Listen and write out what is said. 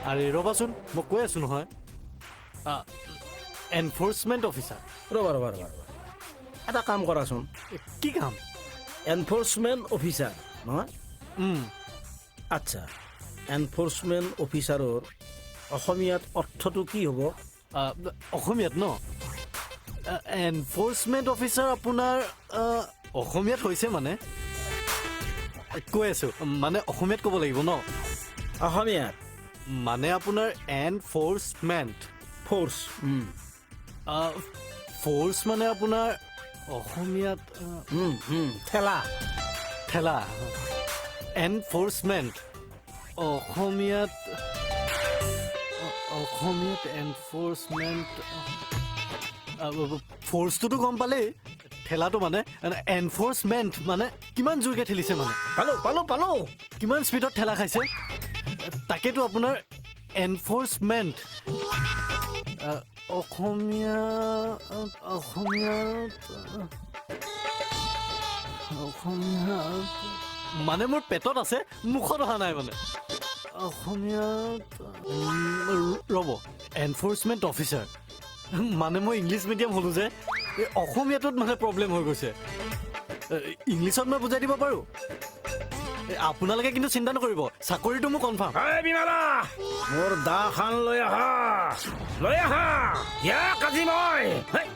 আৰে ৰ'বাচোন, মই কৈ আছোঁ নহয়। Enforcement officer. ৰ'বা ৰ'বা ৰ'বা ৰ'বা, এটা কাম কৰাচোন। কি কাম? এনফৰ্চমেণ্ট অফিচাৰ নহয়? উম। আচ্ছা, এনফৰ্চমেণ্ট অফিচাৰৰ অসমীয়াত অৰ্থটো কি হ'ব? অসমীয়াত ন, এনফৰ্চমেণ্ট অফিচাৰ আপোনাৰ অসমীয়াত হৈছে মানে, কৈ আছোঁ, মানে অসমীয়াত ক'ব লাগিব ন? অসমীয়াত। মানে আপোনাৰ এনফৰ্চমেণ্ট। ফ'ৰ্চ। ফ'ৰ্চ মানে আপোনাৰ অসমীয়াত ঠেলা। ঠেলা। এনফৰ্চমেণ্ট অসমীয়াত, অসমীয়াত এনফৰ্চমেণ্ট, ফ'ৰ্চটোতো গম পালেই, ঠেলাটো মানে এনফৰ্চমেণ্ট মানে কিমান জোৰকৈ ঠেলিছে মানে। পালো পালো পালো। কিমান স্পীডত ঠেলা খাইছে, তাকেতো আপোনাৰ এনফৰ্চমেণ্ট অসমীয়া, অসমীয়াত, অসমীয়াত মানে মোৰ পেটত আছে, মুখত অহা নাই। মানে অসমীয়াত, ৰ'ব, এনফৰ্চমেণ্ট অফিচাৰ মানে মই ইংলিছ মিডিয়াম হ'লো যে, এই অসমীয়াটোত মানে প্ৰব্লেম হৈ গৈছে। ইংলিছত মই বুজাই দিব পাৰোঁ। আপোনালোকে কিন্তু চিন্তা নকৰিব, চাকৰিটো মোৰ কনফাৰ্ম। এই বিমলা, মোৰ দাখন লৈ আহা, লৈ আহা। ইয়াক আজি মই হেই,